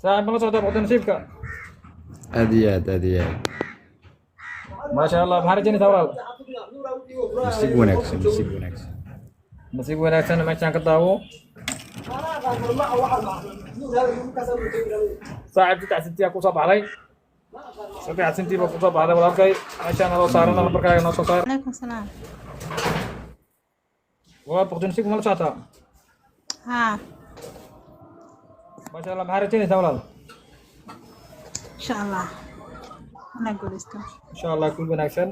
Saaxiib, ma la socdaa Boqorta Nasiibka? Aad iyo aad, aad iyo aad. Maasha Allah. Maxaa rajaynaysaa, walaal? Nasiib wanaagsan, nasiib wanaagsan. Nasiib wanaagsan. Meeshaan ka daawo, saaxiib. 3 sentii aa kusoo baxday, 3 sentii baa kusoo baxday, walaalkay. Meeshaan adoo saarana lambarkaaga noo soo saar. Calaykum salaam. Walaal, Boqorta Nasiibka ma la socotaa? Haa. Maasha Allah. Maxaa rajaynaysaa, walaal? Insha Allah inaa guuleysto. Insha Allah, guul wanaagsan,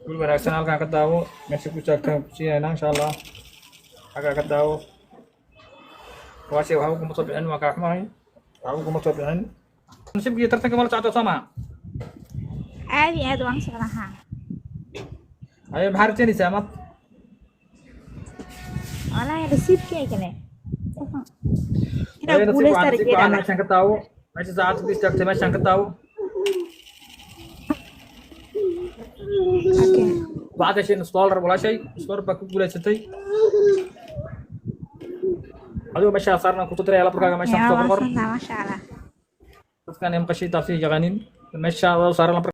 guul wanaagsan. Halkaan ka daawo, meesha ku taagtaan ku siinaynaa, insha Allah. Halkaa ka daawo. Waashay, waxba kuma soo bixin, waa kaa xumahay, waxba kuma soo bixin. Nasiibkii tartanka ma la socota, soo maha? Aad iyo aad waan u socdaa, haa. Haye, maxaa rajaynaysaa maad? Wallaahi nasiibkayga leh inaa Haye, nasiib guuleysta waxaan, nasiib waxaan. rajeynaa. Meeshaan ka daawo, meesha saacadda ku istaagtay, meeshaan ka daawo. Okay. Waxaad heshay nus dollar, walaashay. Nus dollar baa ku guulaysatay. Adigoo meeshaa saarna kusoo diraya lambarkaaga meeshaan Yaa kusoo qorqor. Waa santaa, maasha Allah. Dadkan ay maqashay taasi yaqaanin, meesha adoo saaran lambar.